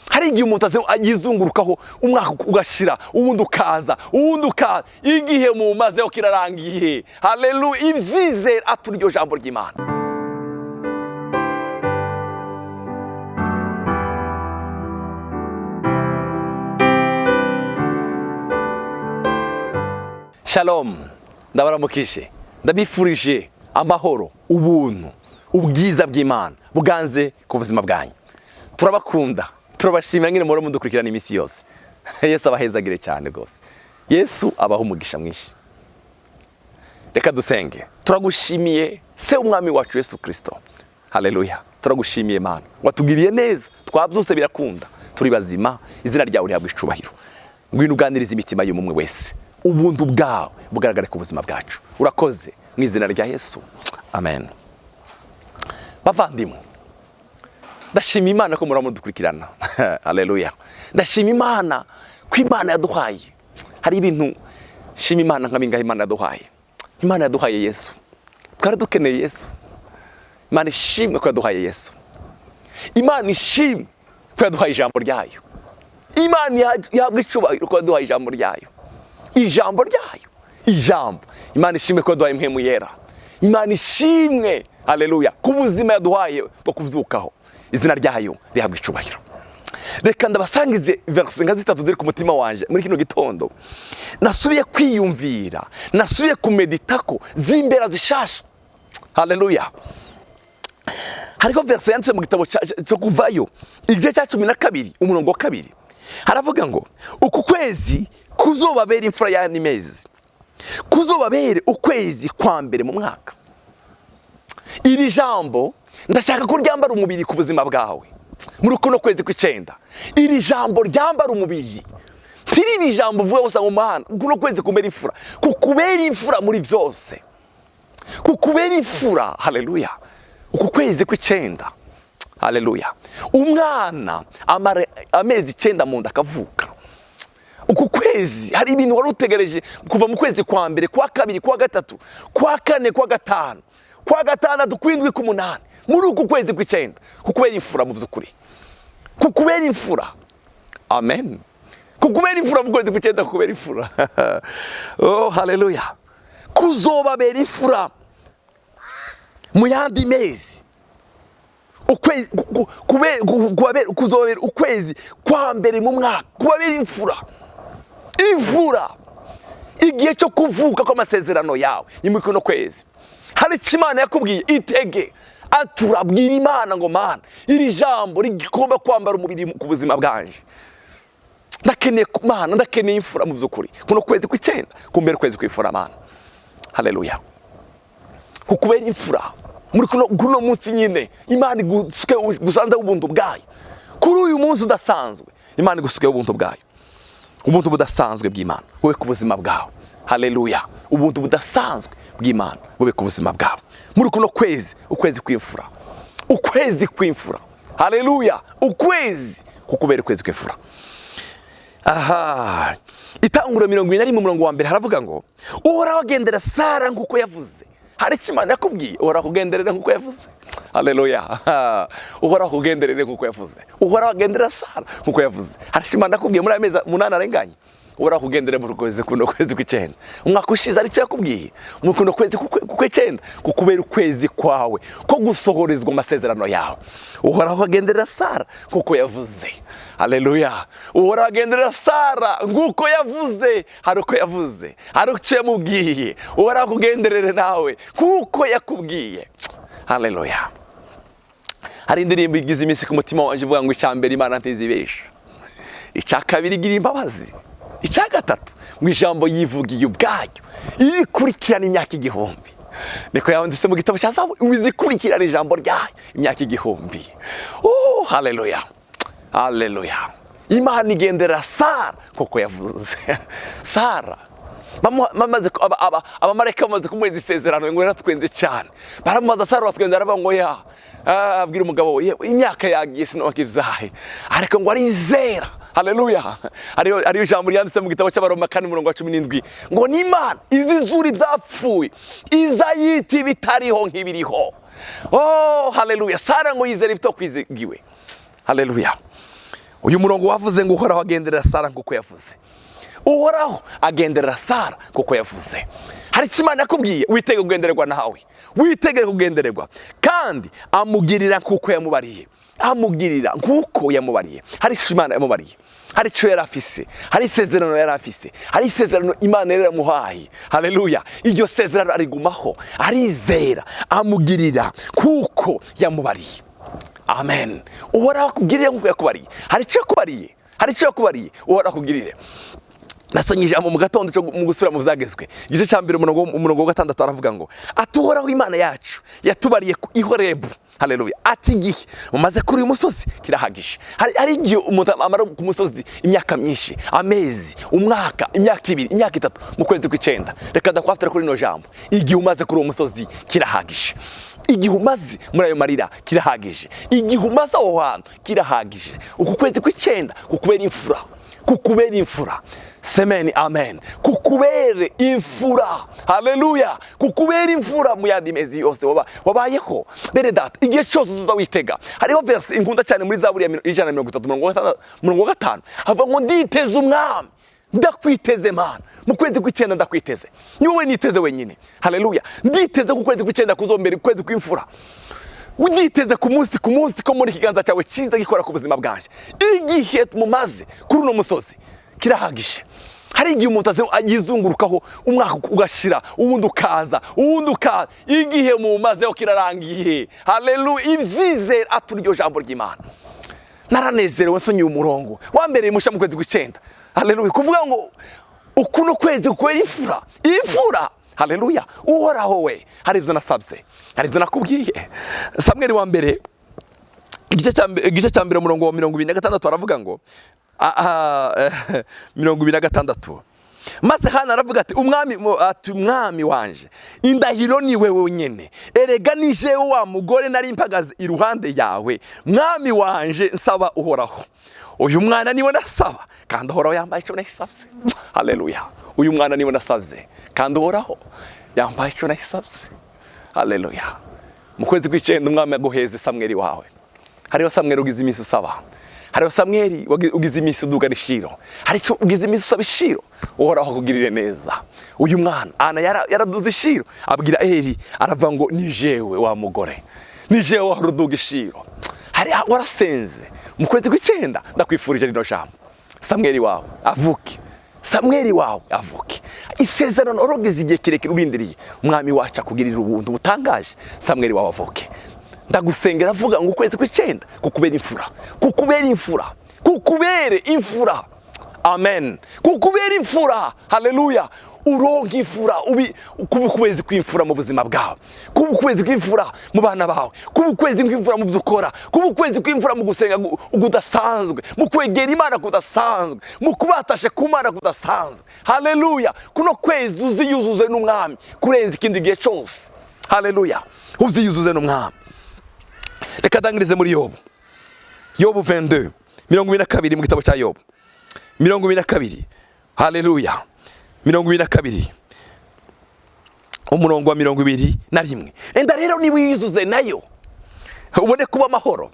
Hari igihe umuntu yizungurukaho umwaka ugashira, uwundi ukaza, uwundi ukaza, igihe mumazeho kirarangiye. Haleluya! Ibyizere, atura iryo jambo ry'Imana. Shalom, ndabaramukije, ndabifurije amahoro, ubuntu, ubwiza bw'Imana buganze ku buzima bwanyu. Turabakunda, turabashimira nyine muhora mudukurikirana iminsi yose. Yesu abahezagire cyane rwose, Yesu abaha umugisha mwinshi. Reka dusenge. Turagushimiye se umwami wacu Yesu Kristo. Haleluya! Turagushimiye Mana, watugiriye neza, twabyose birakunda, turi bazima, izina ryawe rihabwa icubahiro. Ngwino uganirize imitima y'umwe wese, ubuntu bwawe bugaragare ku buzima bwacu. Urakoze mu izina rya Yesu, amen. Bavandimwe, ndashima Imana ko muramo dukurikirana. Haleluya! Ndashima Imana ko Imana yaduhaye. Hari ibintu shima Imana nka bingahe Imana yaduhaye. Imana yaduhaye Yesu, twari dukeneye Yesu. Imana ishimwe ko yaduhaye Yesu. Imana ishimwe ko yaduhaye ijambo ryayo. Imana ihabwa icubahiro ko yaduhaye ijambo ryayo, ijambo ryayo, ijambo. Imana ishimwe ko yaduhaye impwemu yera. Imana ishimwe, haleluya, ku buzima yaduhaye bwo kubyukaho. Izina ryayo rihabwa icubahiro. Reka ndabasangize verse nka zitatu ziri ku mutima wanje muri kino gitondo. Nasubiye kwiyumvira, nasubiye kumedita ko zimbera zishasha. Haleluya! Hariho verse yanditse mu gitabo cyo Kuvayo, igice cya 12, umurongo wa 2. Haravuga ngo: "Uku kwezi kuzobabera imfura y'andi mezi, kuzobabere ukwezi kwa mbere mu mwaka." Iri jambo ndashaka ko ryambara umubiri ku buzima bwawe muri kuno kwezi kw'icenda. Iri jambo ryambara umubiri, ntiribe ijambo uvuga gusa ngo: "Mana, kuno kwezi kumbera imfura." Kukubera imfura muri byose, kukubera imfura. Haleluya! Uku kwezi kw'icenda, haleluya, umwana amara amezi 9 mu nda akavuka. Uku kwezi hari ibintu wari utegereje kuva mu kwezi kwa mbere, kwa kabiri, kwa gatatu, kwa kane, kwa gatanu, kwa gatandatu, kw'indwi, k'umunani. Muri uku kwezi kw'icenda kukubera imfura mu by'ukuri, kukubera imfura. Amen. Kukubera imfura mu kwezi kw'icenda, kukubera imfura. Oh, haleluya! Kuzobabera imfura mu yandi mezi. Kuzobabera ukwezi kwa mbere mu mwaka, kubabera imfura. Imfura, igihe cyo kuvuka kw'amasezerano yawe ni muri kuno kwezi. Hari icyo Imana yakubwiye, itege, aturabwira Imana ngo: "Mana, iri jambo rigomba kwambara umubiri ku buzima bwanje. Ndakeneye, Mana, ndakeneye imfura mu by'ukuri. Kuno kwezi kw'icenda kumbera ukwezi kw'imfura, Mana." Haleluya! Kukubera imfura muri kuno munsi nyine, Imana igusuke gusanze ubuntu bwayo. Kuri uyu munsi udasanzwe, Imana igusuke ubuntu bwayo, ubuntu budasanzwe bw'Imana bube ku buzima bwawe. Haleluya! Ubuntu budasanzwe bw'Imana bube ku buzima bwawe muri kuno kwezi, ukwezi kw'imfura, ukwezi kw'imfura. Haleluya! Ukwezi kukubera ukwezi kw'imfura. Aha, Itanguriro 41, umurongo wa 1, haravuga ngo: "Uhoraho agendera Sara nk'uko yavuze." Hari icyo Imana yakubwiye, Uhoraho akugenderere nk'uko yavuze. Haleluya! Uhoraho akugenderere nk'uko yavuze. Uhoraho agendera Sara nk'uko yavuze. Hari icyo Imana yakubwiye muri aya mezi 8 arenganye, Uhoraho akugenderere muri kwezi, kuno kwezi kw'icenda. Umwaka ushize hari icyo yakubwiye, muri kuno kwezi kw'icenda kukubera ukwezi kwawe ko gusohorezwa amasezerano yawe. Uhoraho agenderera Sara nk'uko yavuze. Haleluya! Uhoraho agenderera Sara nk'uko yavuze. Hari uko yavuze, hari icyo yamubwiye. Uhoraho akugenderere nawe nk'uko yakubwiye. Haleluya! Hari indirimbo igize iminsi ku mutima wanjye ivuga ngo: "Icya mbere, Imana ntizibesha; icya kabiri, igira imbabazi; icya gatatu, mu ijambo yivugiye ubwayo irikurikirana imyaka 1000." Niko yanditse mu gitabo cya Zaburi, izikurikirana ijambo ryayo imyaka 1000. Oh, haleluya, haleluya! Imana igendera Sara nk'uko yavuze. Sara abamarayika bamaze kumuhereza isezerano ngo yaratwenze cyane. Baramubaza: "Sara, uratwenze?" Aravuga ngo: "Ya." Abwira umugabo we: "Imyaka yagiye, sinubaka ibyahe." Ariko ngo arizera. Haleluya! Hariyo ijambo ryanditse mu gitabo cy'Abaroma 4, umurongo wa 17, ngo n'Imana izizura ibyapfuye, iza yita ibitariho nk'ibiriho. Oh, haleluya! Sara ngo yizera ibitokwizigiwe. Haleluya! Uyu murongo wavuze ngo Uhoraho agenderera Sara nk'uko yavuze. Uhoraho agenderera Sara kuko yavuze. Hari icyo Imana yakubwiye, witege kugendererwa nawe, witege kugendererwa, kandi amugirira nk'uko yamubariye, amugirira nk'uko yamubariye. Hari icyo Imana yamubariye, hari icyo yari afise, hari isezerano yari afise, hari isezerano Imana yari yaramuhaye. Haleluya! Iryo sezerano arigumaho, arizera, amugirira kuko yamubariye. Amen. Uhoraho akugirire nk'uko yakubariye. Hari icyo yakubariye, hari icyo yakubariye, Uhoraho akugirire. Nasomye ijambo mu gatondo cyo mu gusubira mu byagezwe, igice cya mbere, umurongo wa 6, aravuga ngo ati: "Uhoraho Imana yacu yatubariye ku i Horebu." Haleluya! Ati: "Igihe mumaze kuri uyu musozi kirahagije." Hari igihe umuntu amara ku musozi imyaka myinshi, amezi, umwaka, imyaka 2, imyaka 3. Mu kwezi kw'icenda, reka ndakwatura kuri rino jambo: igihe umaze kuri uwo musozi kirahagije, igihe umaze muri ayo marira kirahagije, igihe umaze aho hantu kirahagije. Uku kwezi kw'icenda kukubera imfura, kukubera imfura. Semeni amen. Kukubere imfura. Haleluya! Kukubera imfura mu yandi mezi yose wabayeho. Bene data, igihe cyose uza witega. Hariho verse inkunda cyane muri Zaburi ya 130, umurongo wa 5, havuga ngo: "Nditeze Umwami." Ndakwiteze Mana, mu kwezi kw'icenda ndakwiteze, ni wowe niteze wenyine. Haleluya! Nditeze ku kwezi kw'icenda kuzombera ukwezi kw'imfura. Nditeze ku munsi ku munsi ko muri ikiganza cyawe cyiza gikora ku buzima bwanje. Igihe mumaze kuri uno musozi kirahagije. Hari igihe umuntu yizungurukaho, umwaka ugashira, uwundi ukaza, uwundi ukaza. Igihe mumazeho kirarangiye. Haleluya! Ibyizere, atura iryo jambo ry'Imana. Naranezerewe nsonye umurongo wambereye musha mu kwezi kw'icenda. Haleluya! Kuvuga ngo ukuno kwezi kubera imfura, imfura. Haleluya! Uhoraho we, hari ibyo nasabye, hari ibyo nakubwiye. Samweli wa mbere, igice cya mbere, umurongo wa 26, aravuga ngo 26: Maze Hana aravuga ati: "Umwami," ati: "Umwami wanje, indahiro ni wewe wenyine. Erega ni jewe wa mugore nari mpagaze iruhande yawe, mwami wanje, nsaba Uhoraho. Uyu mwana niwe nasaba, kandi Uhoraho yambaye icyo nasabye." Haleluya! Uyu mwana niwe nasabye, kandi Uhoraho yambaye icyo nasabye. Haleluya! Mu kwezi kw'icenda Umwami aguheze Samweli wawe. Hariho Samweli ugize iminsi usaba, hariho Samweli ugize iminsi udugana ishiro, hari icyo ugize iminsi usaba ishiro. Uhoraho akugirire neza. Uyu mwana Ana yaraduze ishiro, abwira Eri, aravuga ngo: "Ni jewe wa mugore, ni jewe wahora uduga ishiro." Hari warasenze mu kwezi kw'icenda, ndakwifurije rino jambo: Samweli wawe avuke, Samweli wawe avuke. Isezerano warogeze igihe kirekire urindiriye, Umwami wacu akugirira ubuntu butangaje, Samweli wawe avuke. Ndagusengera, avuga ngo ukwezi kw'icenda kukubera imfura, kukubera imfura, kukubere imfura. Amen. Kukubera imfura. Haleluya! Uronka imfura, ubi kuba ukwezi kw'imfura mu buzima bwawe, kuba ukwezi kw'imfura mu bana bawe, kuba ukwezi kw'imfura mu byo ukora, kuba ukwezi kw'imfura mu gusenga kudasanzwe, mu kwegera Imana kudasanzwe, mu kubatashe ku Mana kudasanzwe. Haleluya! Kuno kwezi uziyuzuze n'Umwami kurenza ikindi gihe cyose. Haleluya! Uziyuzuze n'Umwami. Reka ndangirize muri Yobu, Yobu 22, 22, mu gitabo cya Yobu 22. Haleluya! 22, umurongo wa 21: "Enda rero niba wiyuzuze nayo, ubone kuba amahoro,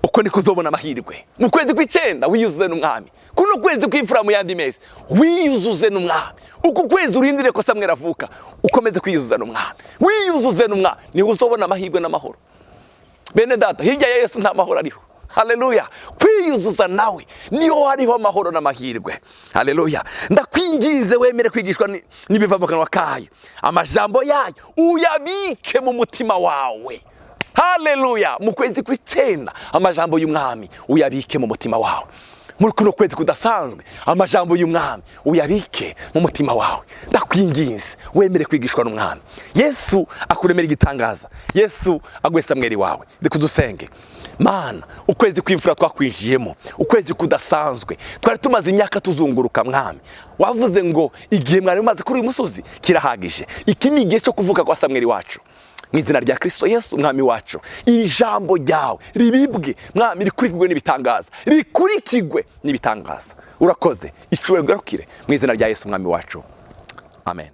uko niko uzobona amahirwe." Mu kwezi kw'icenda wiyuzuze n'Umwami. Kuno kwezi kw'imfura mu yandi mezi wiyuzuze n'Umwami. Uku kwezi urindire ko Samweli avuka, ukomeze kwiyuzuza n'Umwami. Wiyuzuze n'Umwami, niho uzobona amahirwe n'amahoro. Bene data, hirya ya Yesu nta mahoro ariho. Haleluya! Kwiyuzuza nawe niho hariho amahoro n'amahirwe. Haleluya! Ndakwinginze wemere kwigishwa n'ibiva mu kanwa kayo, amajambo yayo uyabike mu mutima wawe. Haleluya! Mu kwezi kw'icenda amajambo y'Umwami uyabike mu mutima wawe. Muri kuno kwezi kudasanzwe amajambo y'Umwami uyabike mu mutima wawe. Ndakwinginze wemere kwigishwa n'Umwami. Yesu akuremera igitangaza, Yesu aguhe Samweli wawe. Reka dusenge. Mana, ukwezi kw'imfura twakwinjiyemo, ukwezi kudasanzwe. Twari tumaze imyaka tuzunguruka. Mwami, wavuze ngo igihe mwari mumaze kuri uyu musozi kirahagije. Iki ni igihe cyo kuvuka kwa Samweli wacu. Mu izina rya Kristo Yesu Umwami wacu, iri jambo ryawe ribibwe, Mwami, rikurikirwe n'ibitangaza, rikurikirwe n'ibitangaza. Urakoze, icubahiro garukire mu izina rya Yesu Umwami wacu. Amen.